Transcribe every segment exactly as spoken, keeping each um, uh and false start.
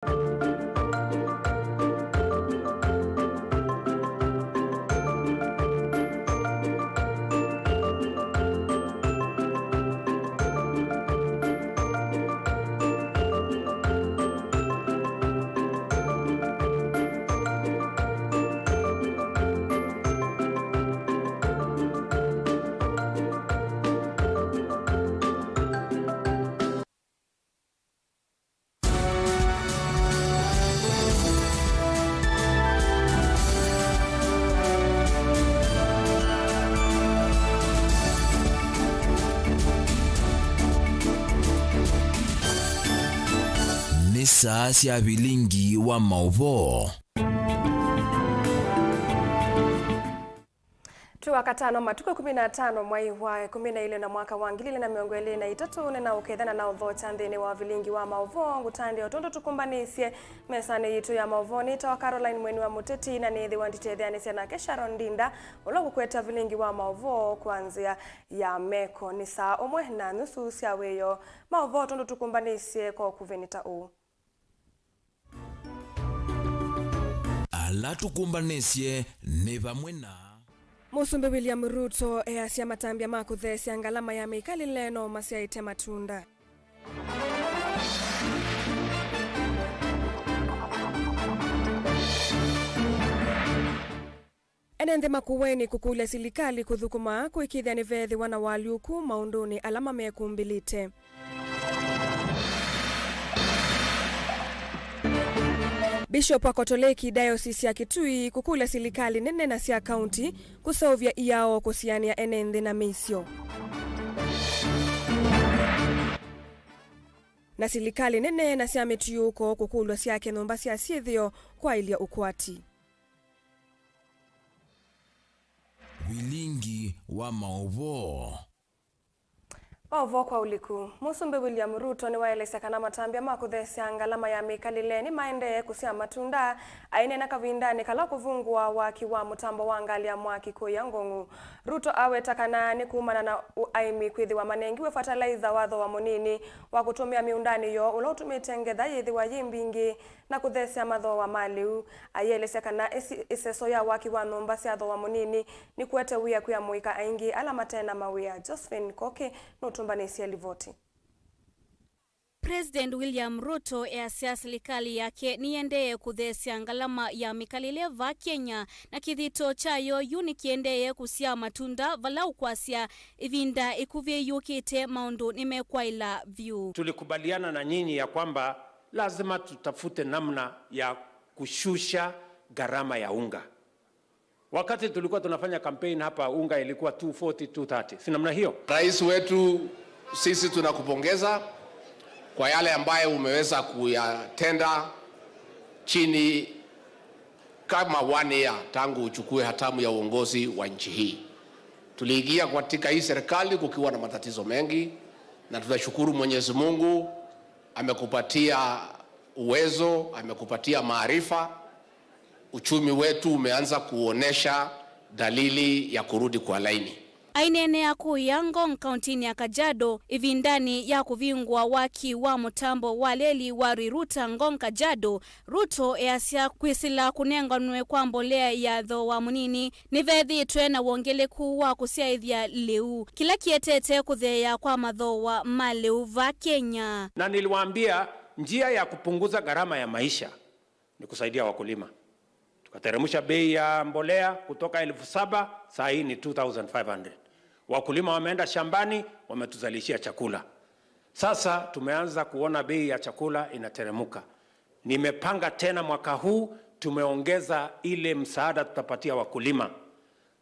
Nĩ saa sya vilingi wa maũvoo. Twĩ Wakatano, matukũ ĩkũmi na atano mwai wa ĩkũmi na ilĩ na mwaka wa ngili ilĩ na mĩongo ĩlĩ na itatũ, nĩnaũkethana na ũthokya nthĩnĩ wa vilingi wa maũvoo ngũtandĩa ũtũndũ tũkũmbanĩsye mesanĩ yitũ ya maũvoo. Nĩtawa Caroline Mweni wa Mũteti, na nĩthĩwa nditetheanĩsya nake Sharon Ndinda, ũla ũkũkweta vilingi wa maũvoo kwa nzĩa ya meko. Nĩ saa ũmwe na nusu sya wĩoo. Maũvoo tũndũ tũkũmbanĩsye kwa ũkuvĩ nĩ ta ũũ. Ala tũkũmbanĩsye nĩ vamwe na. Mũsumbĩ William Ruto easya matambya ma kũtheesya ngalama ya mĩkalĩle no masyaĩte matunda. Ene nthĩ Makueni kũkũlya silikalĩ kũthũkũma kũĩkĩĩthya nĩveethĩwa na ũalyũku maũndũnĩ ala mamekũmbĩlĩte. Bishop wa Katoleki Diocese ya Kitui kũkũlya silikalĩ nene na sya kaunti kũseũvya iao kũsianĩa ene nthĩ na mĩisyo. Na silikalĩ nene na sya mĩtiũũko kũkũlw'a syake nyũmba sya syĩthĩo kwaĩlya ũkwati. Vilingi wa maũvoo. Maũvoo kwa ũliku. Mũsumbĩ William Ruto nĩwaelesya kana matambya ma kũtheesya ngalama ya mĩkalĩle nĩmaendee kũsyaa matunda, aineena kavindanĩ kala kũvungũa waki wa mũtambo wa ngalĩ ya mwaki kũya Ngong'u. Ruto aweta kana nĩ kumana na ũ-, aĩmi kwĩthĩwa manengiwe fertilizer wa thooa mũnini wa kũtũmĩa mĩũndanĩ yoo, ũla ũtumĩte ngetha yĩthĩwa yĩ mbingĩ na kũthesea mathooa ma lĩu. Ayĩelesya kana ĩsi-, ĩseso ya waki wa nyũmba sya thooa mũnini nĩkũete wia kwĩ amũika aingĩ ala mate na mawĩa. Josephine Koki nũtũmbanĩsye livoti. President William Ruto easya silikalĩ yake nĩyendee kũthesya ngalama ya mĩkalĩle va Kenya, na kĩthito kyayo yu nĩkĩendee kũsyaa matunda, vala ũkwasya ĩvinda ĩkuvĩ yũkĩte maũndũ nĩmekwaĩla vyũ. Tulikubaliana na nyinyi ya kwamba lazima tutafute namna ya kushusha gharama ya unga. Wakati tulikuwa tunafanya campaign hapa, unga ilikuwa two forty, two thirty. Si namna hiyo? Rais wetu, sisi tunakupongeza kwa yale ambayo umeweza kuyatenda chini kama one year tangu uchukue hatamu ya uongozi wa nchi hii. Tuliingia katika hii serikali kukiwa na matatizo mengi, na tunashukuru Mwenyezi Mungu amekupatia uwezo, amekupatia maarifa. Uchumi wetu umeanza kuonesha dalili ya kurudi kwa laini. Aineenea kũya Ngong kauntinĩ ya Kajiado ĩvindanĩ ya kũvingũa waki wa mũtambo wa leli wa Riruta Ngong Kajiado, Ruto easya kwĩsĩla kũnenganwe kwa mbolea ya thooa mũnini nĩvethĩĩtwe na wongeleku wa kũsyaĩthya lĩu, kĩla kĩetete kũtheea kwa mathooa ma lĩu va Kenya. Na niliwaambia njia ya kupunguza gharama ya maisha ni kusaidia wakulima. Tukateremsha bei ya mbolea kutoka elfu saba, saa hii ni two thousand five hundred. Wakulima wameenda shambani, wametuzalishia chakula. Sasa tumeanza kuona bei ya chakula inateremuka. Nimepanga tena mwaka huu, tumeongeza ile msaada tutapatia wakulima.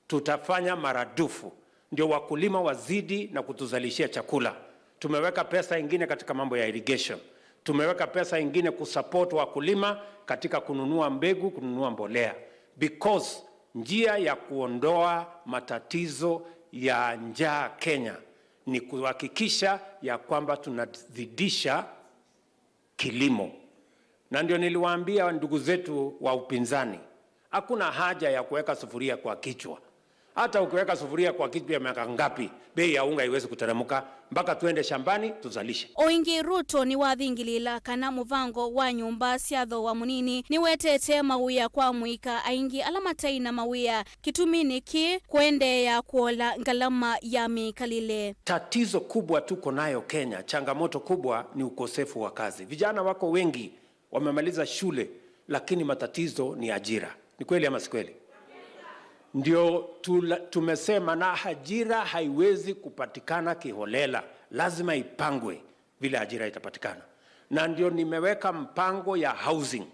Tutafanya maradufu ndio wakulima wazidi na kutuzalishia chakula. Tumeweka pesa ingine katika mambo ya irrigation. Tumeweka pesa ingine kusupport wakulima katika kununua mbegu, kununua mbolea. Because njia ya kuondoa matatizo ya njaa Kenya ni kuhakikisha ya kwamba tunazidisha kilimo. Na ndio niliwaambia ndugu zetu wa upinzani, hakuna haja ya kuweka sufuria kwa kichwa. Hata ukiweka sufuria kwa kichwa ya miaka ngapi, bei ya unga haiwezi kuteremka mpaka tuende shambani tuzalishe. O ĩngĩ, Ruto nĩwathingilĩĩla kana mũvango wa nyũmba sya thooa mũnini nĩwetete mawĩa kwa amũika aingĩ ala matai na mawĩa. Kĩtumi nĩ kĩĩ? Kũendeea kũola ngalama ya mĩkalĩle. Tatizo kubwa tuko nayo Kenya, changamoto kubwa ni ukosefu wa kazi. Vijana wako wengi wamemaliza shule, lakini matatizo ni ajira. Ni kweli ama si kweli? Ndio tula-, tumesema na ajira haiwezi kupatikana kiholela, lazima ipangwe vile ajira itapatikana, na ndio nimeweka mpango ya housing.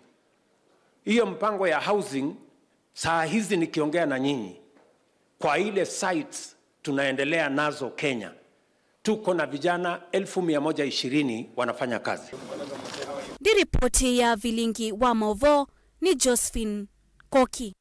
Hiyo mpango ya housing, saa hizi nikiongea na nyinyi, kwa ile sites tunaendelea nazo Kenya, tuko na vijana elfu mia moja ishirini wanafanya kazi. Ndi ripoti ya Vilingi wa Mauvoo, ni Josephine Koki.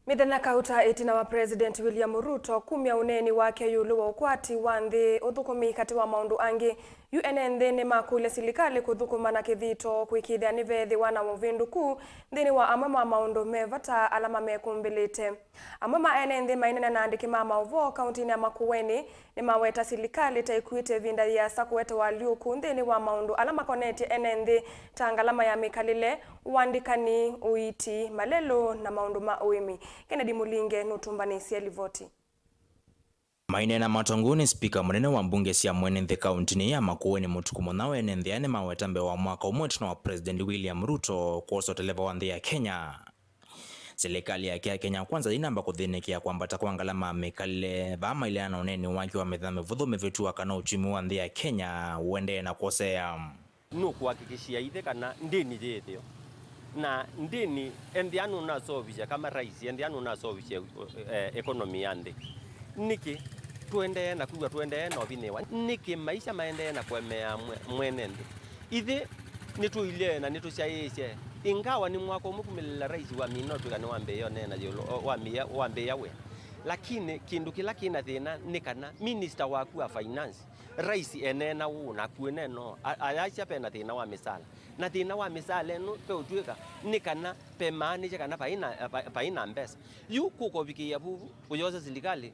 Mĩthenya kauta ĩtina wa President William Ruto kumya ũneeni wake ĩũlũ wa ũkwati wa nthĩ, ũthũkũmi katĩ wa maũndũ angĩ, yu ene nthĩ nĩmakũlya silikalĩ kũthũkũma na kĩthito kũĩkĩĩthya nĩveethĩwa na ũvĩndũku nthĩnĩ wa amwe ma maũndũ me vata ala mamekũmbĩlĩte. Amwe ma ene nthĩ maineena na andĩki ma maũvoo kauntinĩ ya Makueni nĩmaweta silikalĩ ta ĩkuĩte ĩvinda yĩasa kũete ũalyũku nthĩnĩ wa maũndũ ala makonetye ene nthĩ ta ngalama ya mĩkalĩle, ũandĩkani, ũiiti, malelũ, na maũndũ ma ũĩmi. Kennedy Mũlinge nũtũmbanĩsye livoti. Maineena matongoo nĩ spika mũnene wa mbunge sya mwene nthĩ kauntinĩ ya Makueni Mũtuku Mũnyao, ene nthĩ aa nĩmaweta mbee wa mwaka ũmwe ĩtina wa President William Ruto kwosa ũteleva wa nthĩ ya Kenya. Silikalĩ yake ya Kenya Kwanza yĩnamba kũthĩnĩkĩa kwambata kwa ngalama ya mĩkalĩle, vaa maileana na ũneeni wake wa mĩthenya mĩvũthũ mĩvĩtu wa kana uchumi wa nthĩ ya Kenya ũendee na kwoseea. Nũkũhakikishia ithe kana ndĩni yĩthĩo. Na ndĩni, enthĩa nũnasovisya kama rais, enthĩa nũnasovisya, eh, economy ya nthĩ. Nĩkĩ tũendee na kwĩw'a tũendee na ũvinyĩĩwa? Nĩkĩ maisha maendee na kũemea mwe-, mwene nthĩ? Ithe nĩtũilye na nĩtũsyaĩĩsye. Ingawa nĩ mwaka ũmwe kumĩlĩla rais wamina ũtwĩka nĩwambĩĩa ũneena yĩũlũ, o, wambĩĩa, wambĩĩa wĩa. Lakini kĩndũ kĩla kĩna thĩna nĩ kana minister waku wa finance, rais eneena ũũ, naku ũneena ũũ, a-, ayasya pena thĩna wa mĩsala. Na thĩna wa mĩsala ĩno ve ũtw'ĩka nĩ kana pemaanĩsye kana vai na, va-, vai na mbesa. Yu kũkovikĩĩa vuvu, ũyosa silikalĩ,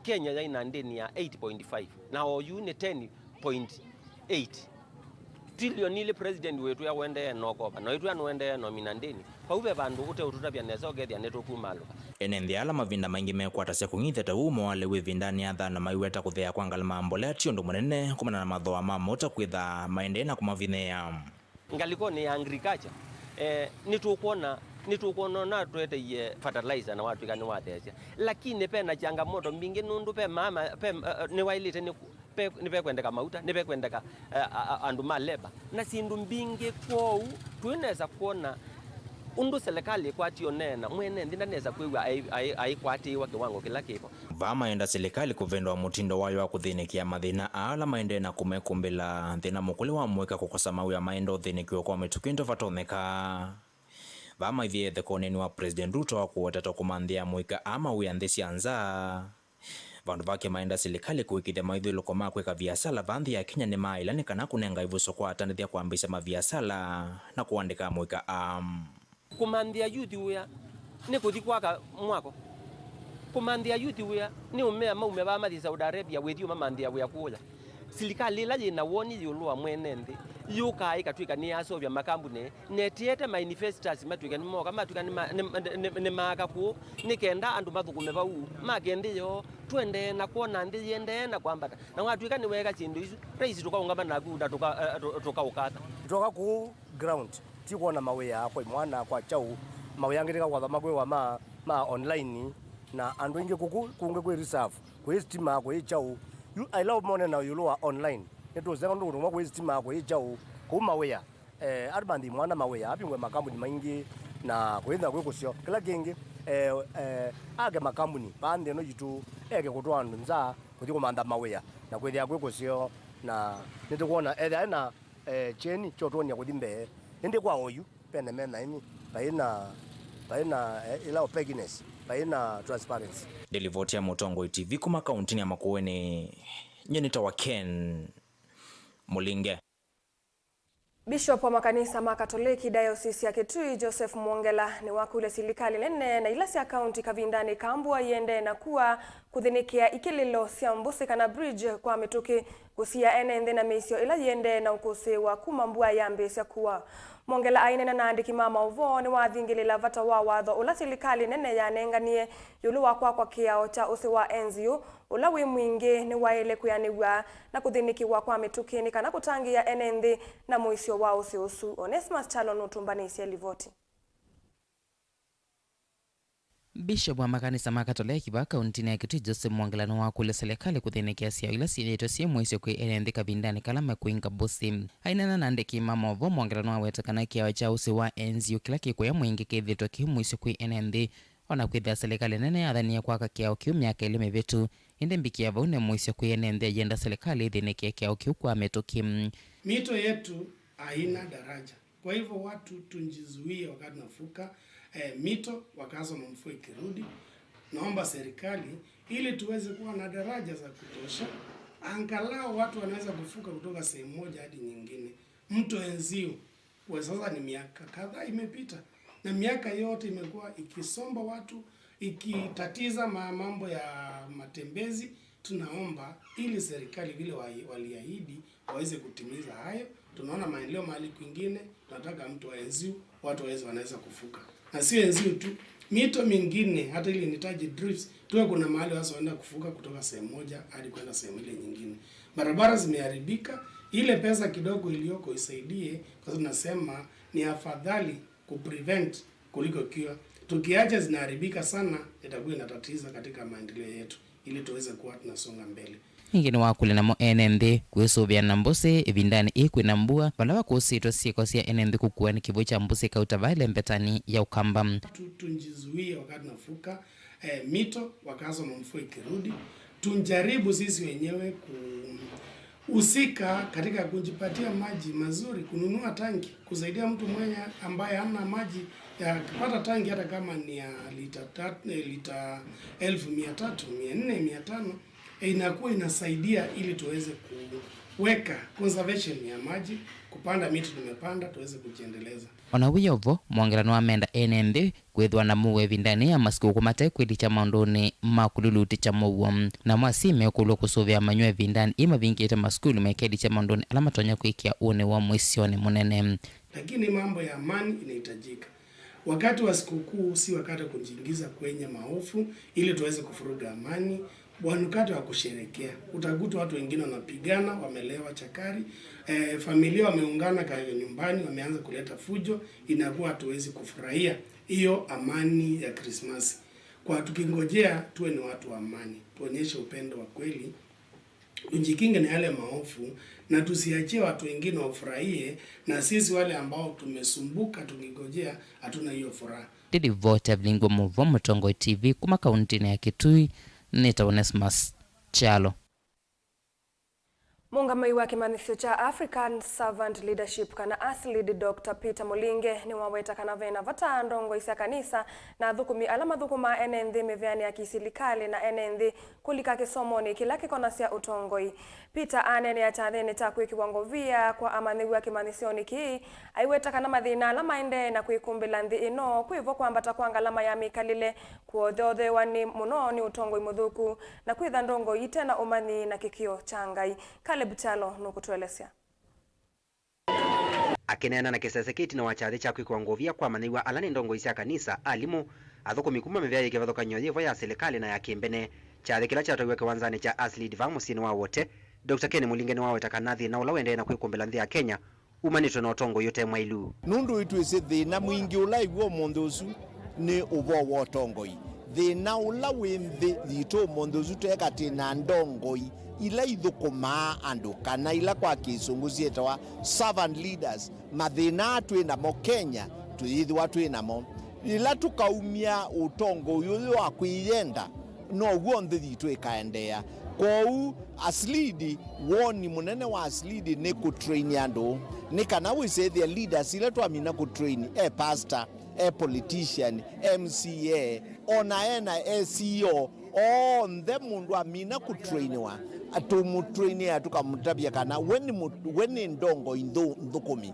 Kenya yaĩ na ndĩni ya eight point five, na oyu nĩ ten point eight. Trillion ilĩ president wĩtwĩa ũendee na ũkova, na wĩtwĩa nũendee na ũmina ndĩni. Vau ve vandũ ũteũtũtavya nesa ũkethĩa nĩtũkumaalũka. Ene nthĩ ala mavinda maingĩ mekwatasya kũng'ithya ta ũu moale wĩ ĩvindanĩ ya thayũ na maiweta kũthea kwa ngalama ya mbolea ti ũndũ mũnene kumana na mathooa ma mauta kwĩtha maendee na kũmavinyĩĩa. Ngalĩkonĩ ya agriculture, eh, nĩtũkwona, nĩtũkwona ona tweteie fertilizer na watw'ĩka nĩwatheesya. Lakini pena changamoto mbingĩ nũndũ ve maama, ve, eh, nĩwaĩlĩte nĩ Pe-, nĩvekwendeka mauta, nĩvekwendeka, eh, a-, a-, andũ ma leba, na syĩndũ mbingĩ. Kwoou, tũinesa kwona ũndũ silikalĩ ĩkwatie ũneena, mwene nthĩ ndanesa kwĩw'a ai-, ai-, aikwatĩĩwa kĩwango kĩla kĩvo. Vaa maenda silikalĩ kũvĩndũa mũtindo wayo wa kũthĩnĩkĩa mathĩna aa ala maendee na kũmekũmbĩla, thĩna mũkũlĩ wa mũika kũkosa mawĩa maenda ũthĩnĩkĩwa kwa mĩtũkĩ ndũvatonyeka. Vaa maithiĩte kwa ũneeni wa President Ruto wa kũweta ta kũmanthĩa mũika aa mawĩa nthĩ sya nza. Vandũ vake maenda silikalĩ kũĩkĩĩthya maithyũlũko ma kwĩka viasala vaa nthĩ ya Kenya nĩmaaĩla nĩ kana kũnenga ĩvuso kwa atandĩthya kwambĩĩsya maviasala na kũandĩka amũika aa. Kũmanthĩa yuthi wĩa nĩ kũthi kwaka mwako. Kũmanthĩa yuthi wĩa nĩ ũmea maume vaa mathi Saudi Arabia wĩthi ũmamanthĩa wĩa kũũya. Silikalĩ ĩla yĩ na woni ĩũlũ wa mwene nthĩ yũkaa ĩkatw'ĩka nĩyaseũvya makambunĩ, na ĩtiete ma investors matw'ĩke nĩmooka, matw'ĩka nĩma-, nĩ-, nĩ-, nĩ-, nĩmaaka kũũ, nĩ kenda andũ mathũkũme vau, make nthĩ yoo, tũendee na kwona nthĩ yĩendee na kwambata. Na watw'ĩka nĩweeka syĩndũ isu, raisi tũkaũngama naku na tũka-, eh, tũ-, tũkaũkatha. Twoka kũũ ground, ti kwona mawĩa kwa imwana, kwa kyaũ, mawĩa angĩ tĩka kwathama kwĩwa ma, ma online, na andũ aingĩ kũkũ kũngĩ kwĩ reserve, kwĩ stima, kwĩ kyaũ. Yu aila mone na ĩũlũ wa online, nĩtũseng'a nũndũ kũndũ kũmwe kwĩ stima, kwĩ kyaũ, kũu mawĩa. Eh, andũ manthi mwana mawĩa, avingwe makambuni maingĩ na kwĩthĩwa kwĩ kũseo. Kĩla kĩngĩ, eh, eh, ake makambuni vaa nthĩ ĩno yitũ, eke kũtwaa andũ nza kũthi kũmantha mawĩa na kwĩthĩa kwĩ kũseo, na nĩtũkwona ethĩa ena, eh, kyeni kyotwonia kũthi mbee. Ĩndĩ kwa oyu, vene mena ĩni, vai na, vai na, eh, ĩla opaqueness, vai na transparency. Nĩ livoti ya Mũtongoi T V kuma kauntinĩ ya Makueni, nyie nĩtawa Ken Mũlinge. Bishop wa makanisa ma Katoleki Diocese ya Kitui, Joseph Mwongela, nĩwakũlya silikalĩ nene na ila sya kaunti kavindanĩ ka mbua iendee na kua kũthĩnĩkĩa ikĩlĩlo sya mbũsĩ kana bridge kwa mĩtũkĩ kũsia ene nthĩ na mĩisyo ĩla yĩendee na ũkũsĩĩwa kuma mbua yambĩĩsya kua. Mwongela aineena na andĩki ma maũvoo nĩwathingĩlĩla vata wa watho ũla silikalĩ nene yanenganie ĩũlũ wa kwakwa kĩao kya ũsĩ wa Enziu, ũla wĩ mwingĩ nĩwaĩle kwĩanĩw'a na kũthĩnĩkĩwa kwa mĩtũkĩ nĩ kana kũtangĩĩa ene nthĩ na mũisyo wa ũsĩ ũsu. Onesmus Kyalo nũtũmbanĩisye livoti. Bishop wa makanisa ma Katoleki vaa kauntinĩ ya Kitui, Joseph Mwongela, nĩwakũlya silikalĩ kũthĩnĩkĩa syao ila syĩthĩĩtwe syĩ mũisyo kwĩ ene nthĩ kavindanĩ kala mekũinga mbũsĩ. Aineena na andĩki ma maũvoo, Mwongela nĩwaweta kana kĩao kya ũsĩ wa Enziu kĩla kĩkũya mwingĩ kĩthĩĩtwe kĩ mũisyo kwĩ ene nthĩ. O na kwĩthĩa silikalĩ nene yathanie kwaka kĩao kĩu myaka ĩlĩ mĩvĩtu, ĩndĩ mbikĩa vau nĩ mũisyo kwĩ ene nthĩ ayenda silikalĩ ĩthĩnĩkĩe kĩao kĩu kwa mĩtũkĩ. Mito yetu haina daraja. Kwa hivyo watu tujizuie wakati tunavuka, eh, mito wakati wa mvua ikirudi. Naomba serikali ili tuweze kuwa na daraja za kutosha, angalau watu wanaweza kuvuka kutoka sehemu moja hadi nyingine. Mto Enziu kwa sasa ni miaka kadhaa imepita, na miaka yote imekuwa ikisomba watu, ikitatiza ma-, mambo ya matembezi. Tunaomba ili serikali vile wa-, waliahidi waweze kutimiza hayo. Tunaona maendeleo mahali kwingine, tunataka mto wa Enziu, watu waweze, wanaweza kuvuka. Na sio Enziu tu, mito mingine, hata ile inahitaji drifts, tuwe kuna mahali watu wanaenda kuvuka kutoka sehemu moja hadi kwenda sehemu ile nyingine. Barabara zimeharibika, ile pesa kidogo iliyoko isaidie, kwa sababu tunasema ni afadhali kuprevent kuliko cure. Tukiacha zinaharibika sana, itakuwa inatatiza katika maendeleo yetu, ili tuweze kuwa tunasonga mbele. Ningĩ nĩwakũlya namo ene nthĩ kwĩsũvĩa na mbũsĩ ĩvindanĩ ĩĩ kwĩna mbua, vala vakũsĩtwe syĩko sya ene nthĩ kũkua nĩ kĩw'ũ kya mbũsĩ kauta vaa ĩlembetani ya Ũkamba. Tu-, tujizuie wakati tunavuka, eh, mito wakati wa mvua ikirudi. Tujaribu sisi wenyewe kuhusika katika kujipatia maji mazuri, kununua tanki, kusaidia mtu mwenye ambaye hana maji, ya akipata tanki hata kama ni ya lita tat-, eh, lita elfu mia tatu, mia nne, mia tano, eh, inakuwa inasaidia ili tuweze kuweka conservation ya maji, kupanda miti tumepanda, tuweze kujiendeleza. O na wĩ o vo, Mwongela nĩwamenda ene nthĩ kwĩthĩwa na mũuo ĩvindanĩ ya masikũkũ mate kwĩlikya maũndũnĩ ma kũlulutĩkya mũuo. Namo asyai mekũlw'a kũsũvĩa manyũa ĩvindanĩ ĩĩ mavingĩte masukulu mekelikya maũndũnĩ ala matonya kwĩkĩa ũnĩ woo mũisyonĩ mũnene. Lakini mambo ya amani inahitajika. Wakati wa sikukuu si wakati wa kujiingiza kwenye maovu ili tuweze kuvuruga amani. Bwana, wakati wa kusherekea, utakuta watu wengine wanapigana, wamelewa chakari, eh, familia wameungana ka nyumbani, wameanza kuleta fujo, inakuwa hatuwezi kufurahia hiyo amani ya Krismasi. Kwa tukingojea tuwe ni watu wa amani, tuonyeshe upendo wa kweli, tujikinge na yale maovu, na tusiachie watu wengine wafurahie, na sisi wale ambao tumesumbuka tukingojea, hatuna hiyo furaha. Ndĩlivoti ya vilingwa mũvo Mũtongoi T V kuma kauntinĩ ya Kitui, nĩtawa Onesmus Kyalo. Mũngamĩi wa kĩmanyĩsyo kya African Servant Leadership, kana ASLEAD, Doctor Peter Mulinge nĩwaweta kana ve na vata ndongoi sya kanisa na athũkũmi ala mathũkũmaa ene nthĩ mĩveanĩ ya kĩsilikalĩ na ene nthĩ kũlika kĩsomonĩ kĩla kĩkonasya ũtongoi. Peter aneenea kyathĩnĩ kya kwĩkĩwa ngovia kwa amanyĩw'a kĩmanyĩsyonĩ kĩĩ, aiweta kana mathĩna ala maendee na kwĩkũmbĩla nthĩ ĩno kwĩvo kwambata kwa ngalama ya mĩkalĩle, kũotheothewa nĩ mũno nĩ ũtongoi mũthũku, na kwĩtha ndongoi ite na ũmanyi na kĩkĩo kya Ngai. Caleb Kyalo nũkũtũelesya. Akĩneena na kĩsese kĩ ĩtina wa kyathĩ kya kwĩkĩwa ngovia kwa amanyĩw'a ala nĩ ndongoi sya kanisa, alimũ, athũkũmi kuma mĩvĩa yĩ kĩvathũkany'o yĩvo ya silikalĩ na ya kĩmbene, kyathĩ kĩla kyatwaiwe kĩwanzanĩ kya ASLEAD vaa mũsyĩnĩ wa Wote, Doctor Ken Mulinge nĩwaweta kana thĩna ũla ũendee na kwĩkũmbĩla nthĩ ya Kenya umanĩtwe na ũtongoi ũte mwaĩlu. Nũndũ nĩtwĩsĩ thĩna mwingĩ ũla ĩw'o ũmũnthĩ ũsu nĩ ũvoo wa ũtongoi. Thĩna ũla wĩ nthĩ yitũ ũmũnthĩ ũsu tweka twĩ na ndongoi ila ithũkũmaa andũ, kana ila kwa Kĩsũngũ syĩtawa servant leaders. Mathĩna aa twĩ namo Kenya, tũyĩthĩwa twĩ namo. Yĩla tũkaumya ũtongoi ũyũ wa kwĩyenda, now'o nthĩ yitũ ĩkaendeea. Kwoou, ASLEAD, woni mũnene wa ASLEAD nĩ kũtrain andũ, nĩ kana wĩsethĩa leaders ila twamina kũtrain, e pastor, e politician, M C A, o na ena e C E O, onthe mũndũ amina kũtrainiwa, tũmũtrainĩa, tũkamũtavya kana we nĩ mũ-, we nĩ ndongoi nthũ-, nthũkũmi.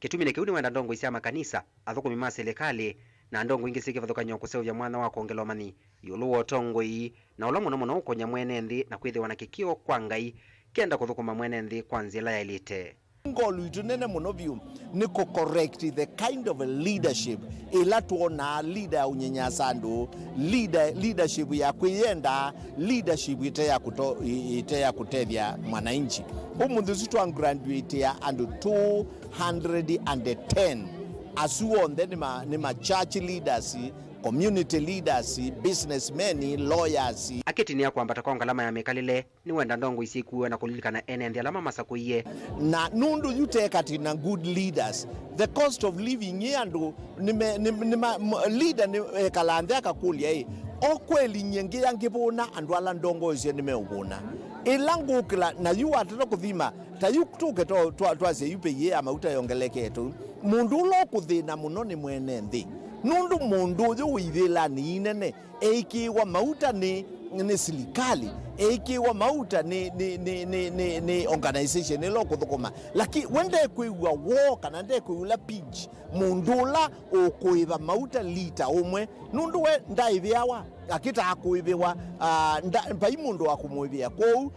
Kĩtumi nĩ kĩu nĩwenda ndongoi sya makanisa, athũkũmi ma silikalĩ, na ndongoi ingĩ syĩ kĩvathũkany'o kũseũvya mwanya wa kwongela ũmanyi ĩũlũ wa ũtongoi, na ũla mũno mũno ũkũny'a mwene nthĩ na kwĩthĩwa na kĩkĩo kwa Ngai, kenda kũthũkũma mwene nthĩ kwa nzĩa ĩla yaĩlĩte. Ngolu itũ nene mũno vyũ nĩ kũ correct the kind of a leadership ĩla twonaa leader ya ũnyanyasandu, leader, leadership ya kwĩyenda, leadership ĩte ya kũto-, ĩ-, ĩte ya kũtethya mwananchi. Ũmũnthĩ ũsu twa graduate andũ two hundred and ten. Asu onthe nĩ ma, nĩ ma church leaders, community leaders, businessmen, lawyers. Akĩtinĩa kwambata kwa ngalama ya mĩkalĩle, nĩwenda ndongoi syĩkuwe na kũlilikana ene nthĩ ala mamasakũie. Na nũndũ yu tekatina good leaders, the cost of living ĩ andũ nĩme-, nĩ, nĩ ma-, m-, leader nĩ ekala nthĩ akakũlya ĩ, o kweli nyie ngĩa ngĩvũna andũ ala ndongoesye nĩmeũvũna? Ĩla ngũkĩla na yu watata kũthima, ta yu tũke twa-, twa-, twasye yu pei ĩ ya mauta yongeleketwe, mũndũ ũla ũkũthĩna mũno nĩ mwene nthĩ, nũndũ mũndũ ũyũ wĩ ivĩlanĩ inene eĩkĩĩwa mauta nĩ, nĩ silikalĩ, eĩkĩĩwa mauta nĩ, nĩ, nĩ, nĩ, nĩ, nĩ organization ĩla ũkũthũkũma. Lakini we ndekwĩw'a woo kana ndekwĩw'a ũla pinch mũndũ ũla ũkũĩva mauta lita ũmwe, nũndũ we ndaĩvĩawa, akĩtaa kũĩvĩwa, ah, nda-, vai mũndũ wa kũmũĩvĩa. Kwoou,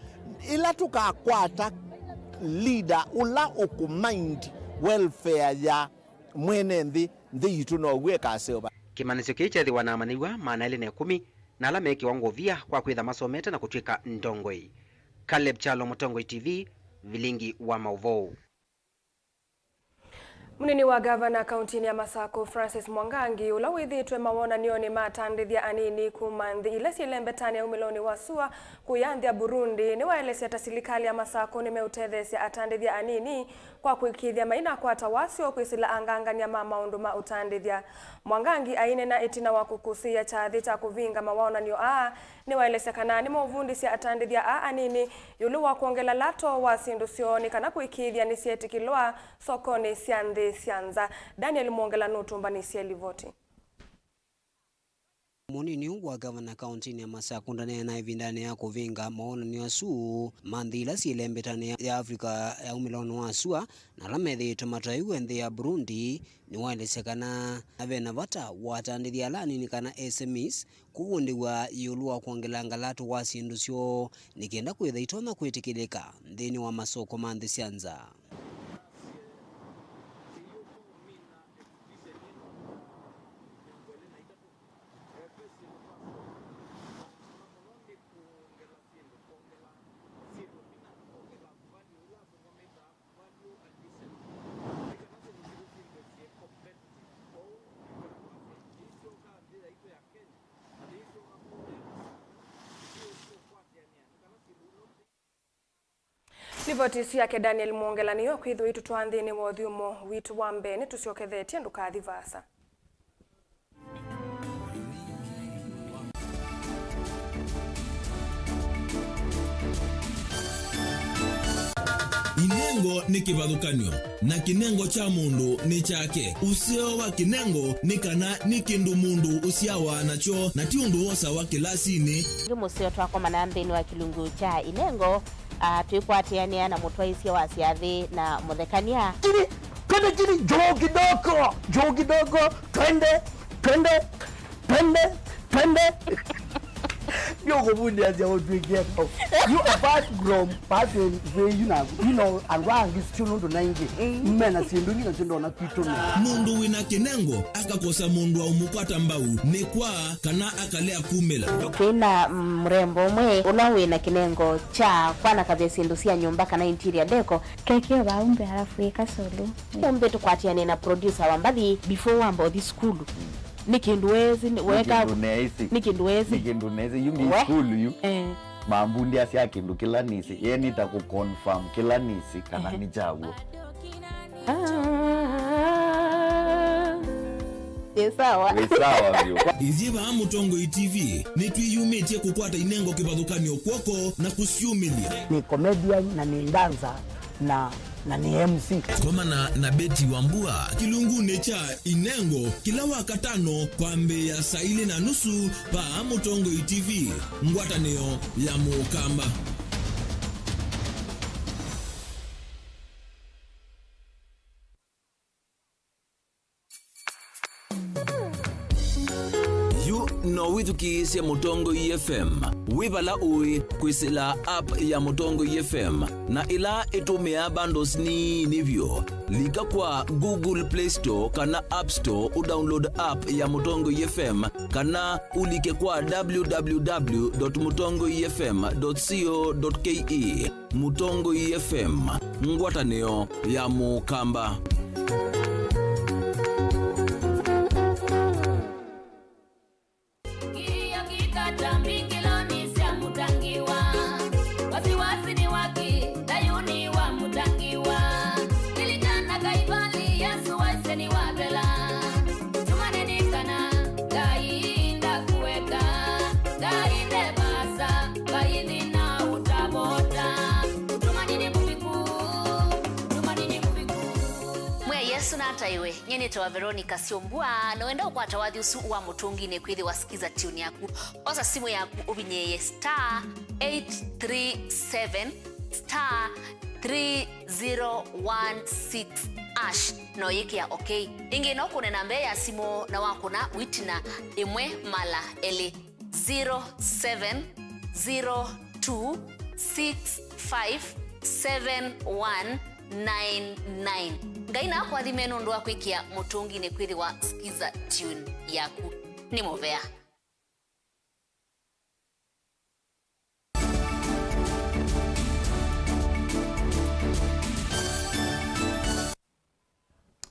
ĩla tũkakwata leader ũla ũkũmind welfare ya mwene nthĩ, nthĩ yitũ now'o ĩkaseũva. Kĩmanyĩsyo kĩĩ kyeethĩwa na amanyĩw'a maana elĩ na ĩkũmi na ala meekĩwa ngũvia kwa kwĩtha masomete na kũtw'ĩka ndongoi. Caleb Kyalo, Mũtongoi T V, vilingi wa maũvoo. Mũnini wa ngavana kauntinĩ ya Masakũ, Francis Mwangangi, ũla wĩthĩĩtwe mawonany'onĩ ma atandĩthya anini kuma nthĩ ila syĩ lembetanĩ ya umĩlonĩ wa sua kũya nthĩ ya Burundi, nĩwaelesya ta silikalĩ ya Masakũ nĩmeũtetheesya atandĩthya anini kwa kũĩkĩĩthya mainakwata wasyo kwĩsĩla angangany'a ma maũndũ ma ũtandĩthya. Mwangangi aineena ĩtina wa kũkũsĩĩa kyathĩ kya kũvinga mawonany'o aa, nĩwaelesya kana nĩmeũvundĩsya atandĩthya aa anini ĩũlũ wa kwongela lato wa syĩndũ syoo nĩ kana kũĩkĩĩthya nĩsyeetĩkĩlwa sokonĩ sya nthĩ sya nza. Daniel Mwongela nũtũmbanĩsye livoti. Mũnini ũũ wa ngavana kauntinĩ ya Masakũ ndaneena ĩvindanĩ ya kũvinga mawonany'o asu ma nthĩ ila syĩ lembetanĩ ya, ya Africa ya umĩlonĩ wa sua, na ala methĩĩtwe mataĩwe nthĩ ya Burundi, nĩwaelesya kana ve na vata wa atandĩthya ala anini kana S M Es kũvundĩw'a ĩũlũ wa kwongelanga lato wa syĩndũ syoo nĩ kenda kwĩtha itonya kwĩtĩkĩlĩka nthĩnĩ wa masoko ma nthĩ sya nza. Livoti isu yake Daniel Mwongela nĩyo kwĩthĩwa itũtwaa nthĩnĩ wa ũthyũmũo witũ wa mbee. Nĩtũsyokethetye, ndũkathi vaasa. Inengo nĩ kĩvathũkany'o, na kĩnengo kya mũndũ nĩ kyake. Ũseo wa kĩnengo nĩ kana nĩ kĩndũ mũndũ ũsyawa nakyo, na ti ũndũ wosawa kĩlasinĩ. Ĩngĩ mũseo twakomana nthĩnĩ wa kĩlungu kya inengo, ah, twĩkwatĩanĩa na mũtwaĩsya wa syathĩ na mũthekany'a. Chini, twende chini, juu kidogo, juu kidogo, twende, twende, twende, twende. Ndio kuvundia cia utwikia kau. You, apart from pattern, we, you know, you know, andũ angĩ sio nũndũ na ingĩ. Mm. Mena syĩndũ ingĩ na syĩndũ ona kwitũ nĩ. Mũndũ wĩna kĩnengo akakosa mũndũ wa ũmũkwata mbau nĩ kwa kana akalea kumĩla. Twĩ na, mm, mũrembo ũmwe ũla wĩ na kĩnengo kya kwanakavya syĩndũ sya nyũmba kana interior decor. Kekeo vau mbee alafu ĩka solo. Ũmbe tũkwatĩane na producer wa mbathi before wamba ũthi sukulu. Nĩ kĩndũ wezi, nĩ weka kĩndũ neĩsĩ. Nĩ kĩndũ wezi. Nĩ kĩndũ neĩsĩ. Yu nĩ we. Sukulu yu. Eh. Mambundĩasya kĩndũ kĩla nĩsĩ. Ye nĩta kũ confirm kĩla nĩsĩ kana, ehe, nĩ kyaw'o. Ah, wĩ sawa. Wĩ sawa vyũ. Ithyĩ vaa Mũtongoi T V nĩtwĩyumĩtye kũkwata inengo kĩvathũkany'o kw'oko na kũsyumĩlya. Nĩ comedian na nĩ dancer na, na nĩ M C. Komana na Betty Wambua kĩlungunĩ kya Inengo kĩla Wakatano kwambĩĩa saa ilĩ na nusu vaa Mũtongoi T V, ngwatanĩo ya Mũkamba. No wĩthukĩĩsye Mũtongoi F M wĩ vala ũĩ kwĩsĩla app ya Mũtongoi F M na ĩla ĩtũmĩaa bundles nini vyũ. Lika kwa Google Play Store kana App Store ũdownload app ya Mũtongoi F M, kana ũlike kwa w w w dot mũtongoi f m dot co dot k e. Mũtongoi F M, ngwatanĩo ya Mũkamba. Kilio kikata mbingiloni sya Mutangiwa. Wasiwasi ni waki, Dayuni wa Mutangiwa. Lilikana Kaivali, Yesu waisye nĩwathela. Tumanini kana Ngai ndakueka, Ngai ndevasa, Ngai thina utavota. Tumanini muviku, tumanini muviku. Mwĩa Yesu nataiwe. Nyie nĩtawa Veronica Syombua, na wenda ũkwata wathi ũsu wa Mũtũnginĩ kwĩthĩwa Skiza Tune yaku. Osa simũ yaku ũvinyĩĩe star eight three seven star three zero one six hash, na ũyĩkĩa okay. Ĩngĩ no kũne namba ya simũ na wakũna wĩtina ĩmwe mala elĩ. Zero seven zero two six five seven one nine nine. Ngai na akũathime nũndũ wa kwĩkĩa Mũtũnginĩ kwĩthĩwa Skiza Tune yaku. Nĩ mũvea.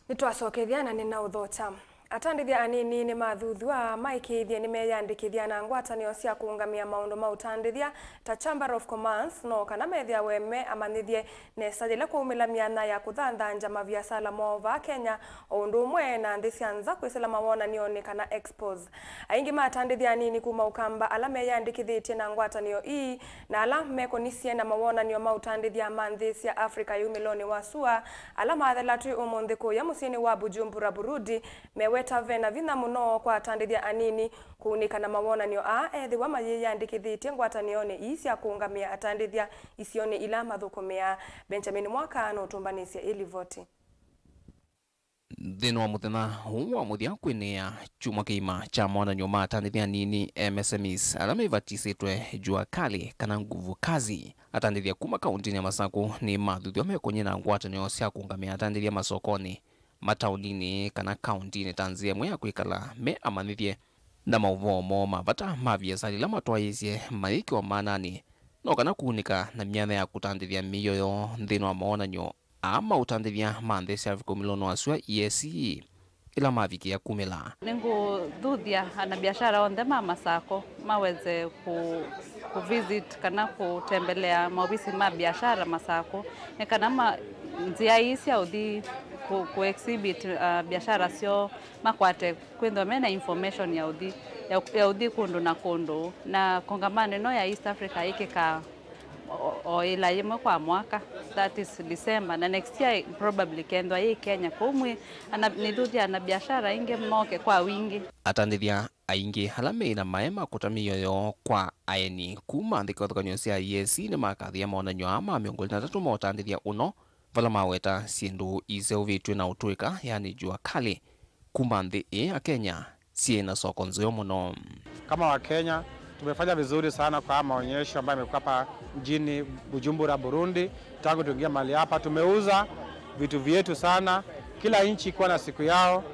Nĩtwasokethya na nĩnaũthokya. Atandĩthya anini nĩmathuthw'a maĩkĩĩthye nĩmeyĩandĩkĩthya na ngwatanĩo sya kũũngamĩa maũndũ ma ũtandĩthya ta Chamber of Commerce, no kana methĩawe me amanyĩthye nesa yĩla kwaumĩla myanya ya kũthanthangya maviasala moo vaa Kenya, o ũndũ ũmwe na nthĩ sya nza kwĩsĩla mawonany'onĩ kana expos. Aingĩ ma atandĩthya anini kuma Ũkamba ala meyĩandĩkĩthĩtye na ngwatanĩo ii na ala mekũnisye na mawonany'o ma ũtandĩthya ma nthĩ sya Africa yumĩlonĩ wa sua, ala mathela twĩ ũmũnthĩ kũya mũsyĩnĩ wa Bujumbura, Burundi, meweta ve na vinya mũno kwa atandĩthya anini kũunĩka na mawonany'o aa ethĩwa mayĩyandĩkĩthĩtye ngwatanĩonĩ ii sya kũũngamĩa atandĩthya isionĩ ila mathũkũmĩaa. Benjamin Mwaka nũtũmbanĩsye ĩ livoti. Nthĩnĩ wa mũthenya ũũ wa mũthya kwĩnĩa kyumwa kĩima kya mawonany'o ma atandĩthya anini, M S M Es, ala mevatisĩtwe Jua Kali kana Nguvu Kazi, atandĩthya kuma kaũntĩnĩ ya Masakũ nĩmathuthw'a mekony'e na ngwatanĩo sya kũũngamĩa atandĩthya masokonĩ, mataoninĩ kana kaũntĩnĩ ta nzĩa ĩmwe ya kwĩkala me amanyĩthye na maũvoo moo ma vata ma viasala ila matwaĩĩsye mayĩkĩwa maananĩ, no kana kũunĩka na myanya ya kũtandĩthya mĩio yoo nthĩnĩ wa mawonany'o aa ma ũtandĩthya ma nthĩ sya Africa ũmĩlonĩ wa sua, E A C, ĩla mavikĩa kumĩla. Nĩngũthuthya anabiashara onthe ma Masakũ maweze ku, ku visit kana kũtembelea maovisi ma biashara Masakũ, nĩ kana ma, nzĩa ii sya ũthi ku, ku exhibit, uh, biashara syoo, makwate kwĩthwa mena information ya ũthi, ya, ya ũthi kũndũ na kũndũ. Na kongamano ĩno ya East Africa yĩkĩkaa o, o ĩla yĩmwe kwa mwaka, that is December, na next year probably kethwa yĩ Kenya. Kwoou mwĩ, ana, nĩthuthya anabiashara aingĩ moke kwa wingĩ. Atandĩthya aingĩ ala meĩ na maema kũta mĩio yoo kwa aeni kuma nthĩ kĩvathũkany'o sya E A C nĩmakathĩa mawonany'o aa ma mĩongo ĩlĩ na tatũ ma ũtandĩthya ũno, vala maweta syĩndũ iseũvĩtw'e na ũtũĩka, yani jua kali, kuma nthĩ ĩĩ ya Kenya syĩ na soko nzeo mũno. Kama Wakenya, tumefanya vizuri sana kwa haya maonyesho ambayo yamekuwa hapa mjini Bujumbura, Burundi. Tangu tuingia mahali hapa, tumeuza vitu vyetu sana. Kila nchi ikuwa na siku yao,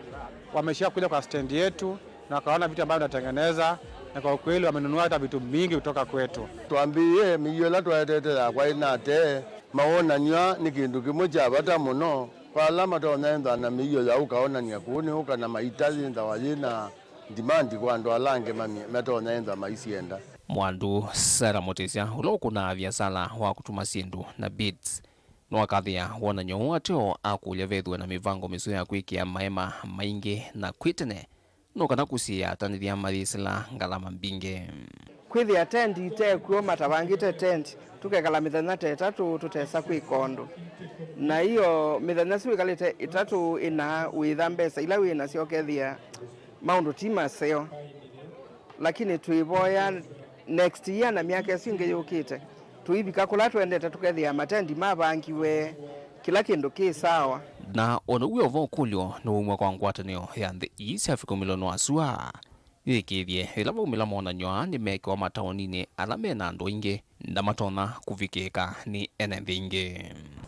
wameshia kuja kwa stendi yetu na wakaona vitu ambavyo tunatengeneza, na kwa ukweli wamenunua hata vitu mingi kutoka kwetu. Twambĩĩe mĩio ĩla twaetete yakwa ĩnate. Mawonany'o aa nĩ kĩndũ kĩmwe kya vata mũno kwa ala matonya ĩthwa na mĩio ya ũkaonany'a kũũ nĩ ũka na maita yĩthĩawa yĩ na ndimandi kwa andũ ala angĩ mamye-, matonya ĩthwa maisyenda. Mwandu Sarah Mutisya, ũla ũkũnaa viasala wa kũtuma syĩndũ na beads, nĩwakathĩa wonany'o ũũ ateo akũlya vethĩwe na mĩvango mĩseo ya kwĩkĩa maema maingĩ na kwĩ tene, no kana kũsiĩĩa atandĩthya mayĩsĩla ngalama mbingĩ. Kwĩthĩa tendi ite kw'o, matavangĩte tendi, tũkekala mĩthenya ta ĩtatũ tũtesa kwĩka ũndũ. Na ĩyo mĩthenya ĩsu ĩkalĩte ĩtatũ ĩna, wĩtha mbesa ila wĩ nasyo ũkethĩa maũndũ ti maseo. Lakini twĩvoya next year na myaka ĩsu ĩngĩ yũkĩte, tũivika kũla twendete, tũkethĩa matendi mavangiwe, kĩla kĩndũ kĩ sawa. Na o na wĩ o vo ũkũlyo nĩwaumw'a kwa ngwatanĩo ya nthĩ ii sya Africa ũmĩlonĩ wa sua, yĩkĩĩthye yĩla vaumĩla monany'o aa nĩmeekĩwa mataoninĩ ala me na andũ aingĩ na matonya kũvikĩĩka nĩ ene nthĩ ingĩ.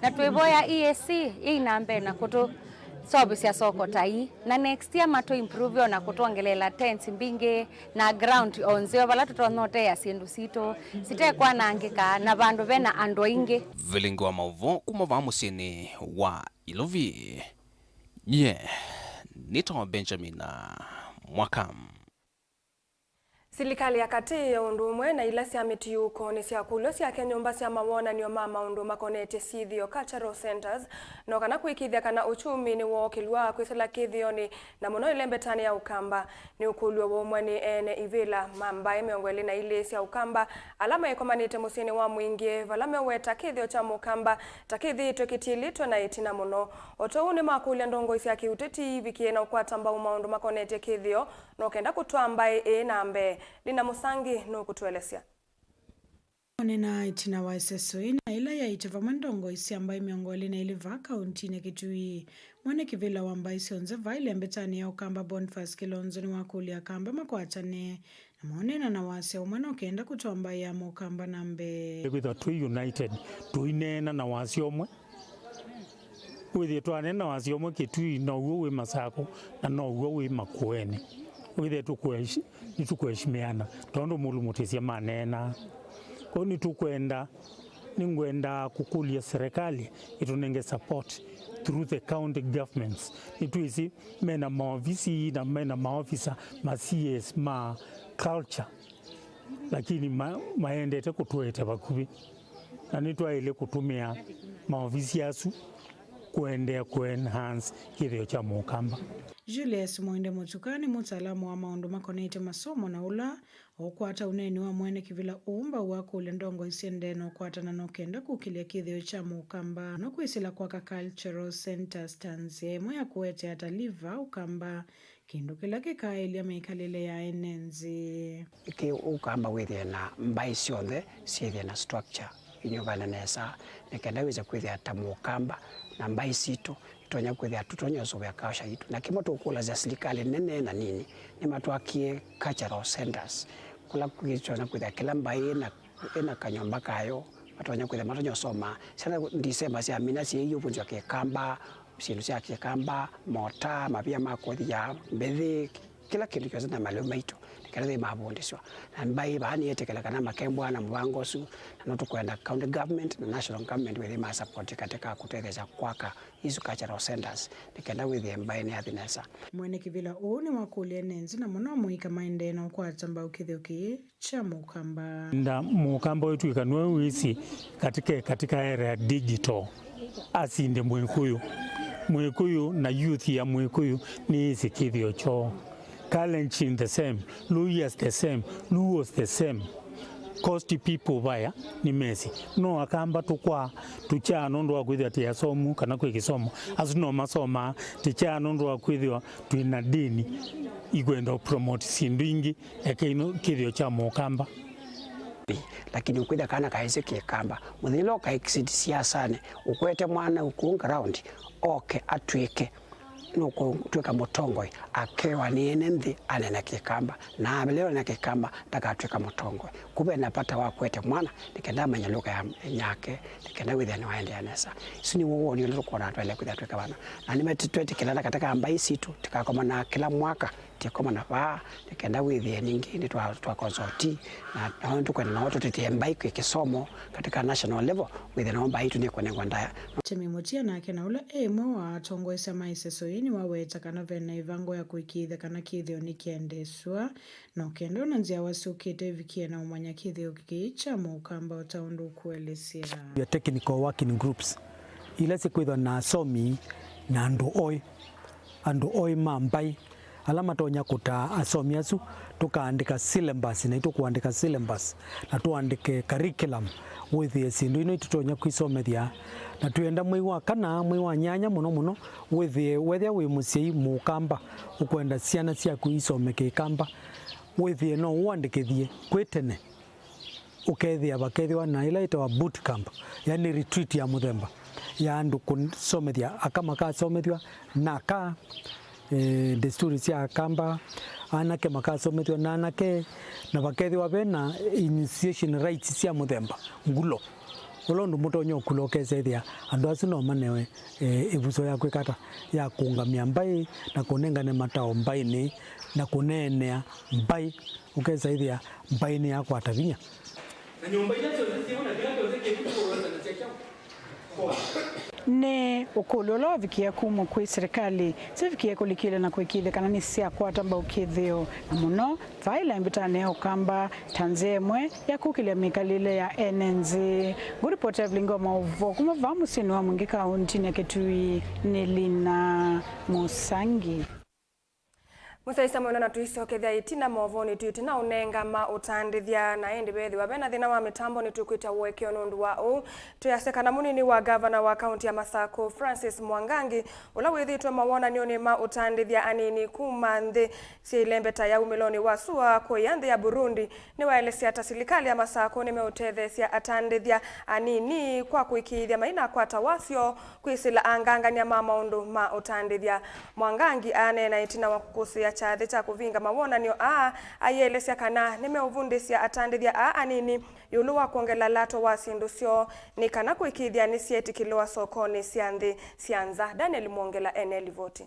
Na twĩvoya E A C yĩi na mbee na kũtũseũvĩsya soko ta ii, na next year matũ improve o na kũtwongeleela tents mbingĩ na ground o nzeo vala tũtonya ũteea syĩndũ sitũ sitekwanangĩka na vandũ ve na andũ aingĩ. Vilingi wa maũvoo kuma vaa mũsyĩnĩ wa Ilovi, nyie nĩtawa Benjamin Mwaka. Silikalĩ ya katĩ, o ũndũ ũmwe na ila sya mĩtiũko, nĩsyakũlw'a syake nyũmba sya mawonany'o ma maũndũ makonetye syĩthĩo, cultural centres, no kana kũĩkĩĩthya kana ũkyumi nĩwookĩlw'a kwĩsĩla kĩthĩonĩ, na mũno ĩlembetanĩ ya Ũkamba. Nĩ ũkũlyo waumw'a nĩ ene ivĩla ma mbaĩ mĩongo ĩlĩ na ilĩ sya Ũkamba ala maĩkomanĩte mũsyĩnĩ wa Mwingĩ, vala meweta kĩthĩo kya Mũkamba ta kĩthĩĩtwe kĩtiĩlĩtwe na ĩtina mũno. O ta ũu nĩmakũlya ndongoi sya kĩũteti ivikĩe na ũkwata mbau maũndũ makonetye kĩthĩo, no kenda kũtwaa mbaĩ ĩĩ na mbee. Lina Mũsangi nũkũtũelesya. Onena ĩtina wa ĩseso ĩna ĩla yaĩte vamwe ndongoi sya mbaĩ mĩongo ĩlĩ na ilĩ vaa kauntinĩ Kitui, mwene kĩvĩla wa mbaĩ syonthe vaa ĩlembetanĩ ya Ũkamba Boniface Kilonzo nĩwakũlya Akamba makwatane na moneena na wasya ũmwe no kenda kũtwaa mbaĩ ya Mũkamba na mbee. Kwĩthwa twĩ united, tũineena na wasya ũmwe. Wĩthĩe twaneena na wasya ũmwe Kitui, now'o wĩ Masako, na now'o wĩ Makueni. Wĩthĩe tũkũeshi-, nĩtũkũeshimiana, tondũ mũlumũtĩsya maneena. Kwoou nĩtũkwenda, nĩngwenda kũkũlya serikali ĩtũnenge support through the county governments. Nĩtwĩsĩ mena maovisi na mena maofisa ma C S ma culture, lakini ma-, maendete kũtũete vakuvĩ. Na nĩtwaĩle kũtũmĩa maovisi asu kũendeea kũ enhance kĩthĩo kya Mũkamba. Julius Mwende Mũtuka nĩ mũtaalamu wa maũndũ makonetye masomo na ũla ũkwata ũneeni wa mwene kĩvĩla ũũ mbau wakũlya ndongoi syendee na ũkwatana no kenda kũkĩlya kĩthĩo kya Mũkamba no kwĩsĩla kwaka cultural centers ta nzĩa ĩmwe ya kũete atalii vaa Ũkamba. Kĩndũ kĩla kĩkaĩlya mĩkalĩle ya ene nthĩ. Kĩ Ũkamba wĩthĩe na mbaĩ syonthe syĩthĩe na structure inyuvane nesa, nĩ kenda wĩse kwĩthĩa ta Mũkamba na mbaĩ sitũ itonya kwĩthĩa tũtonya ũsũvĩa culture yitũ. Na kĩmwe tũkũlasya silikalĩ nene na nini, nĩmatwakie cultural centers kũla kwĩtonya kwĩthĩa kĩla mbaĩ ĩna, ĩna kanyũmba kayo, matonya kwĩthĩa matonya ũsoma. Syana Ndisemba syamina syĩiũvũnzwa Kĩkamba, syĩndũ sya Kĩkamba, mota, mavia ma kũthia, mbĩthĩ, kĩla kĩndũ kyonthe na malĩu maitũ, nĩ kenda nthĩ mavũndĩswa. Na mbaĩ vaa nĩyĩtĩkĩla kana makembwa na mũvango ũsu, na no tũkwenda county government na national government wĩthĩe ma support katika kũtetheesya kwaka isu cultural centers, nĩ kenda wĩthĩe mbaĩ nĩyathi nesa. Mwene kĩvĩla ũũ nĩwakũlya ene nthĩ na mũno amũika maendee na ũkwata mbau kĩthĩo kĩĩ kya Mũkamba. Nda Mũkamba ũyũ twĩka nĩwe wĩsĩ katika, katika era ya digital, asinde Mwĩkũyũ. Mwĩkũyũ na youth ya Mwĩkũyũ nĩĩsĩ kĩthĩo kyoo. Kalenjin the same, Luyas the same, Luos the same. Coast people vaya nĩmesĩ. No Akamba tũkwaa, tũkyaa nũndũ wa kwĩthĩwa tĩ asomu kana kwĩ kĩsomo. Asu no masomaa, tũkyaa nũndũ wa kwĩthĩwa twĩ na ndĩni ikwenda promote syĩndũ ingĩ. Eke ino kĩthĩo kya Mũkamba. Lakini ũkwĩthĩa kana kaĩsĩ Kĩkamba, mũthenya ũla ũka exit siasanĩ, ũkwete mwana ũkũũ ground, oke atw'ĩke, nũkũtw'ĩka mũtongoi, akewa nĩ ene nthĩ anene Kĩkamba, na amĩlĩwa na Kĩkamba, ndakatw'ĩka mũtongoi. Kũu ve na vata wa kwete mwana, nĩ kenda amanye lũka ya ĩnyake, nĩ kenda wĩthĩa nĩwaendeea nesa. Isu nĩ woni ũla tũkwona twaĩle kwĩthĩa twĩka vana. Na nĩmetwetĩkĩlana katika mbaĩ sitũ, tũkakomana kĩla mwaka, tũkomana vaa, nĩ kenda wĩthĩe ningĩ nĩ twa, twa consult, na nao tũkwenda nao tũtĩtĩe mbaĩ kwĩ kĩsomo katika national level, wĩthĩe nao mbaĩ itũ nĩkũnengwa ndaya. Temi Mutia nake na ũla e ĩmwe wa atongoesya ma ĩseso yĩĩ nĩwaweta kana ve na ĩvango ya kũĩkĩĩthya kana kĩthĩo nĩkĩendeesw'a, no kenda ona nzyawa syũkĩte ivikie na ũmanya kĩthĩo kĩĩ kya Mũkamba o ta ũndũ ũkũelesya. Ya technical working groups, ila sikwĩthwa na asomi na andũ oĩ, andũ oĩ ma mbaĩ, ala matonya kũtaa asomi asu, tũkaandĩka syllabus, na itũkũandĩka syllabus, na tũandĩke curriculum, wĩthĩe syĩndũ ino itũtonya kwĩsomethya, na twĩenda mwei wa kana, mwei wa nyanya mũno mũno, wĩthĩe, wethĩa wĩ mũsyai Mũkamba, ũkwenda syana syaku isome Kĩkamba, wĩthĩe no ũandĩkĩthye kwĩ tene. Ũkethĩa vakethĩwa na ĩla ĩtawa boot camp, yani retreat ya mũthemba ya andũ kũsomethya aka makasomethw'a na aka, eh, desturi sya Akamba, Anake makasomethw'a na anake, na vakethĩwa ve na initiation rites sya mũthemba ngũlo, ũla ũndũ mũtonya ũkũlwa ũkesa ĩthĩa andũ asu no manewe, e, ĩvuso ya kwĩka ata, ya kũũngamĩa mbaĩ na kũnengane matao mbaĩnĩ na kũneenea mbaĩ, ũkesa ĩthĩa mbaĩ nĩyakwata vinya. Na nyũmba ila syonthe syĩ na kĩla kyonthe kĩu kũweta na sya kyaũ. Nĩ ũkũlyo ũla wavikie kumw'a kwĩ silikalĩ sivikie kũlikĩlya na kũĩkĩĩthya kana nĩsyakwata mbau kĩthĩo, na mũno vaa ĩlembetanĩ ya Ũkamba ta nzĩa ĩmwe ya kũkĩlya mĩkalĩle ya ene nthĩ. Ngũripoti ya vilingi wa maũvoo kuma vaa mũsyĩnĩ wa Mwingĩ kaũntinĩ ya Kitui nĩ Lina Mũsangi. Mũsyaĩĩsya mwendwa, na tũisokethya ĩtina movonĩ twĩ ĩtina ũnengama ũtandĩthya, na ĩndĩ vethĩwa vena thĩna wa mĩtambo, nĩtwĩkwĩtya ũekeo nũndũ wa ũu. Twĩasya kana mũnini wa ngavana wa kaunti ya Masakũ, Francis Mwangangi, ũla wĩthĩĩtwe mawonany'onĩ ma ũtandĩthya anini kuma nthĩ syĩ ilembeta ya umĩlonĩ wa sua kũya nthĩ ya Burundi, nĩwaelesya ta silikalĩ ya Masakũ nĩmeũtetheesya atandĩthya anini kwa kũĩkĩĩthya mainakwata wasyo kwĩsĩla angangany'a ma maũndũ ma ũtandĩthya. Mwangangi aneena ĩtina wa kũkũsĩĩa kyathĩ kya kũvinga mawonany'o aa, aielesya kana nĩmeũvundĩsya atandĩthya aa anini ĩũlũ wa kwongela lato wa syĩndũ syoo nĩ kana kũĩkĩĩthya nĩsyeetĩkĩlĩwa sokonĩ sya nthĩ sya nza. Daniel Mwongela ene livoti.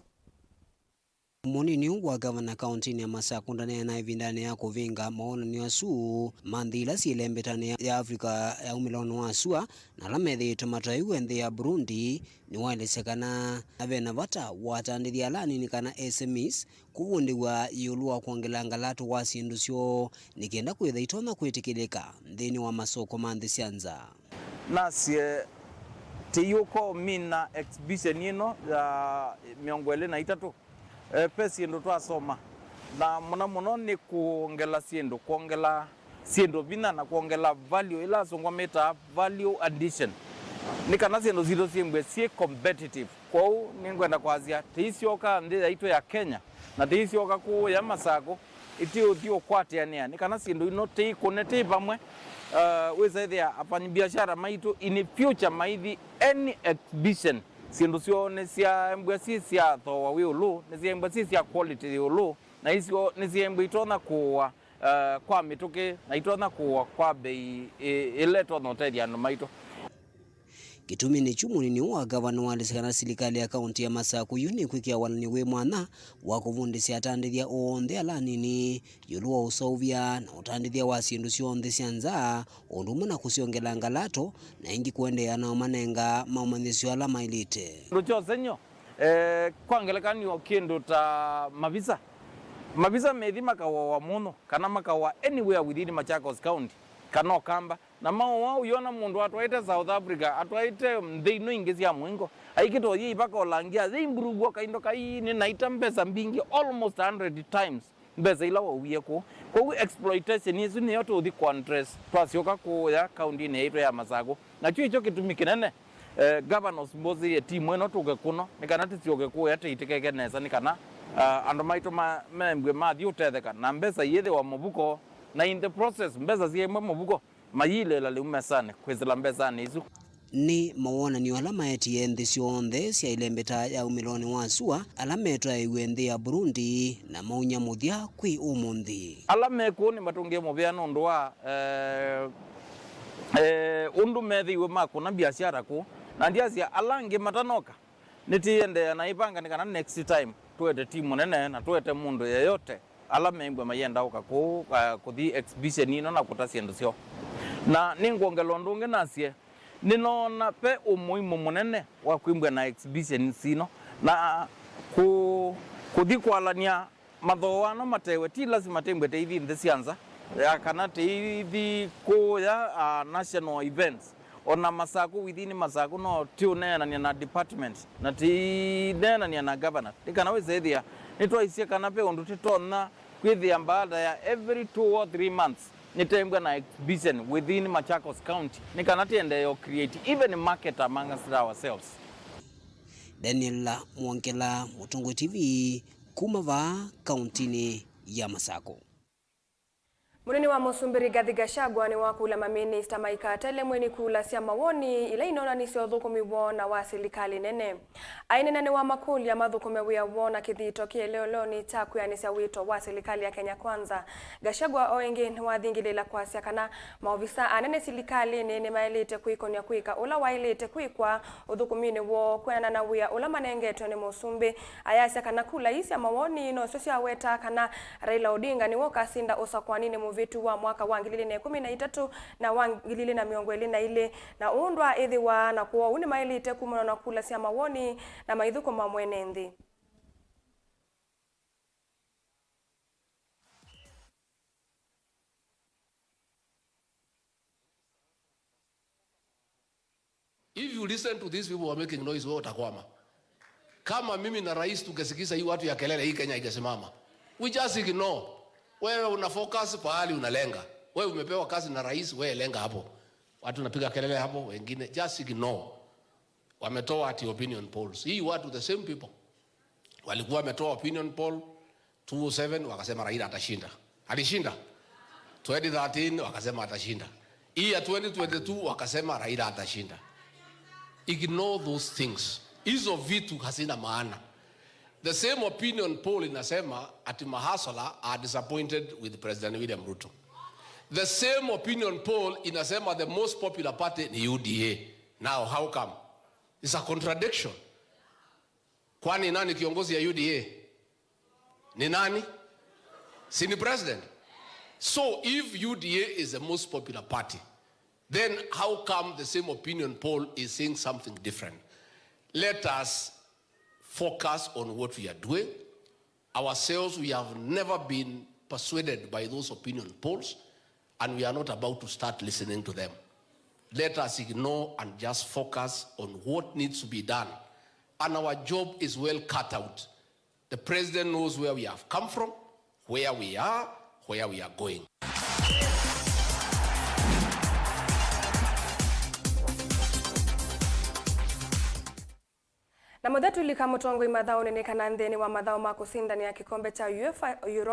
Mũnini wa ngavana kaũntinĩ ya Masakũ ndaneena ĩvindanĩ ya kũvinga mawonany'o asu ma nthĩ ila syĩ lembetanĩ ya, ya Africa ya umĩlonĩ wa sua, na ala methĩĩtwe mataĩwe nthĩ ya Burundi, nĩwaelesya kana ve na vata wa atandĩthya ala anini kana S M Es kũvundĩw'a ĩũlũ wa kwongelanga lato wa syĩndũ syoo nĩ kenda kwĩtha itonya kwĩtĩkĩlĩka nthĩnĩ wa masoko ma nthĩ sya nza. Nasye tĩiũka ũmina exhibition ĩno ya mĩongo ĩlĩ na itatũ. Eh, ve syĩndũ twasoma, na mũno mũno nĩ kwongela syĩndũ, kwongela syĩndũ vinya na kwongela value, ĩla asũngwa mĩtaa value addition, nĩ kana syĩndũ sitũ syĩmbwe syĩ competitive. Kwoou nĩngwenda kwasya, tĩisyoka nthĩ yaitũ ya Kenya, na tĩisyoka kũũya Masakũ, itiũthi ũkwatĩanĩa, nĩ kana syĩndũ ino tĩikũne tĩ vamwe. Uh, wĩsaĩthĩa afanyabiashara maitũ in future maithi any exhibition, syĩndũ syoo nĩsyaembwa syĩ sya thooa wĩ ĩũlũ, nĩsyaembwa syĩ sya quality yĩ ĩũlũ, na isyo nĩsyaembwa itonya kũũa, uh, kwa mĩtũkĩ, na itonya kũũa kwa mbei ĩ-, ĩla ĩtonya ũtethya andũ maitũ. Kĩtumi nĩkyo mũnini wa ngavana waelesya kana silikalĩ ya kaũntĩ ya Masakũ yu nĩkwĩkĩa walany'o wĩ mwanya wa kũvundĩsya atandĩthya onthe ala anini ĩũlũ wa ũseũvya na ũtandĩthya wa syĩndũ syonthe sya nza, o ũndũ ũmwe na kũsyongela ngalato, na ĩngĩ kũendeea na ũmanenga maũmanyĩsyo ala maĩlĩte. Kĩndũ kya ũsengy'o, eh, kwa ngelekany'o, kĩndũ ta mavisa. Mavisa methi makaũawa mũno, kana makaũa anywhere within Machakos County, kana Ũkamba. Na maũa ũyona mũndũ atwaĩte South Africa, atwaĩte nthĩ ino ingĩ sya mũingo, aikĩtoyie ivaka ũlangia, yĩimburuw'a kaindo kaini na ita mbesa mbingĩ, almost a hundred times mbesa ila wauie kũu. Kwoou exploitation ĩsu nĩyo tũũthi kũaddress twasyoka kũũya kaũntĩnĩ yaitũ ya Masakũ. Nakyo ĩkyo kĩtumi kĩnene, eh, Governor ũmbũsĩie timu ĩno tũke kũno, nĩ kana tĩsyoke kũũya tĩitĩkeke nesa, nĩ kana, ah, andũ maitũ ma-, membwe mathi ũtetheka, na mbesa iyĩthĩwa mũvuko, na in the process, mbesa syaimwe mũvuko, mayilĩĩla lĩu mesanĩ, kwĩsĩla mbesanĩ isu. Nĩ mawonany'o ala maetie nthĩ syonthe sya ĩlembeta ya umĩlonĩ wa sua, ala metwaĩwe nthĩ ya Burundi, na maumya mũthya kwĩ ũmũnthĩ. Ala me kũu nĩmatũngĩe mũvea nũndũ wa, eh, eh, ũndũ methĩiwe makũna biashara kũu. Na ndyasya ala angĩ matanoka, nĩtĩendeea na ĩvanga nĩ kana next time tũete timu nene na tũete mũndũ yeyote ala membwa mayenda ũka kũu, ah, kũthi exhibition ĩno na kũta syĩndũ syoo. Na nĩngwongela ũndũ ũngĩ nasye, nĩnoona ve ũmũimũ mũnene wa kwĩmbwa na exhibition sino, na kũ-, kũthi kwalany'a mathooa ano matewe, ti lasima tĩmbwe tĩithi nthĩ sya nza, ya kana tĩithi kũũya, ah, national events. O na Masakũ, within Masakũ, no tĩũneenany'a na department, na tĩneenany'a na governor, nĩ kana wĩsethĩa nĩtwaisye kana ve ũndũ tĩtonya kwĩthĩa baada ya every two or three months nĩtembwa na exhibition within Machakos County, nĩ kana tĩendee o create even market amongst ourselves. Daniel Mwongela, Mũtongoi T V, kuma vaa kauntinĩ ya Masakũ. Mũnene wa Mũsumbĩ Rigathi Gachagua nĩwakũlya maminista maikatele mweni kula sya mawoni ila inonanisya ũthũkũmi woo na wa silikalĩ nene. Aineena nĩwamakũlya mathũkũme wĩa woo na kĩthito kĩeleelonĩ kya kwĩanĩsya wĩto wa silikalĩ ya Kenya Kwanza. Gachagua o ĩngĩ nĩwathingĩlĩĩla kwasya kana maovisa anene silikalĩnĩ nĩmaĩlĩte kwĩkonya kwĩka ũla waĩlĩte kwĩkwa ũthũkũminĩ woo kwĩanana na wĩa ũla manengetwe nĩ Mũsumbĩ. Ayasya kana kula ii sya mawoni nosyo syawetaa kana Raila Odinga nĩwe ũkasinda ũsakwaninĩ mũvĩtu wa mwaka wa ngili ili na ĩkũmi na itatũ na wa ngili ili na mĩongo ĩlĩ na ilĩ, na ũu ndwaaĩthĩwa, na kwoou nĩmaĩlĩte kumana na kula sya mawoni na maithũkũma mwene nthĩ. If you listen to these people who are making noise, wewe utakwama. Kama mimi na rais tukesikiza hii watu ya kelele, hii Kenya ingesimama. We just ignore. Wewe una focus pahali unalenga. Wewe umepewa kazi na rais, wewe lenga hapo. Watu napiga kelele hapo, wengine just ignore. Wametoa ati opinion polls. Hii watu, the same people walikuwa wametoa opinion poll two oh seven, wakasema Raila atashinda. Alishinda? Twenty thirteen wakasema atashinda. Hii ya twenty twenty-two wakasema Raila atashinda. Ignore those things. Hizo vitu hazina maana. The same opinion poll inasema ati mahasala are disappointed with President William Ruto. The same opinion poll inasema the most popular party ni U D A. Now, how come? It's a contradiction. Kwani nani kiongozi ya U D A? Ni nani? Si ni president? So if U D A is the most popular party, then how come the same opinion poll is saying something different? Let us focus on what we are doing. Ourselves, we have never been persuaded by those opinion polls, and we are not about to start listening to them. Let us ignore and just focus on what needs to be done. And our job is well cut out. The president knows where we have come from, where we are, where we are going. Na mũthya tũilika mũtongoi mathaũnĩ nĩ kana nthĩnĩ wa mathaũ ma kũsindanĩa kĩkombe kya UEFA Euro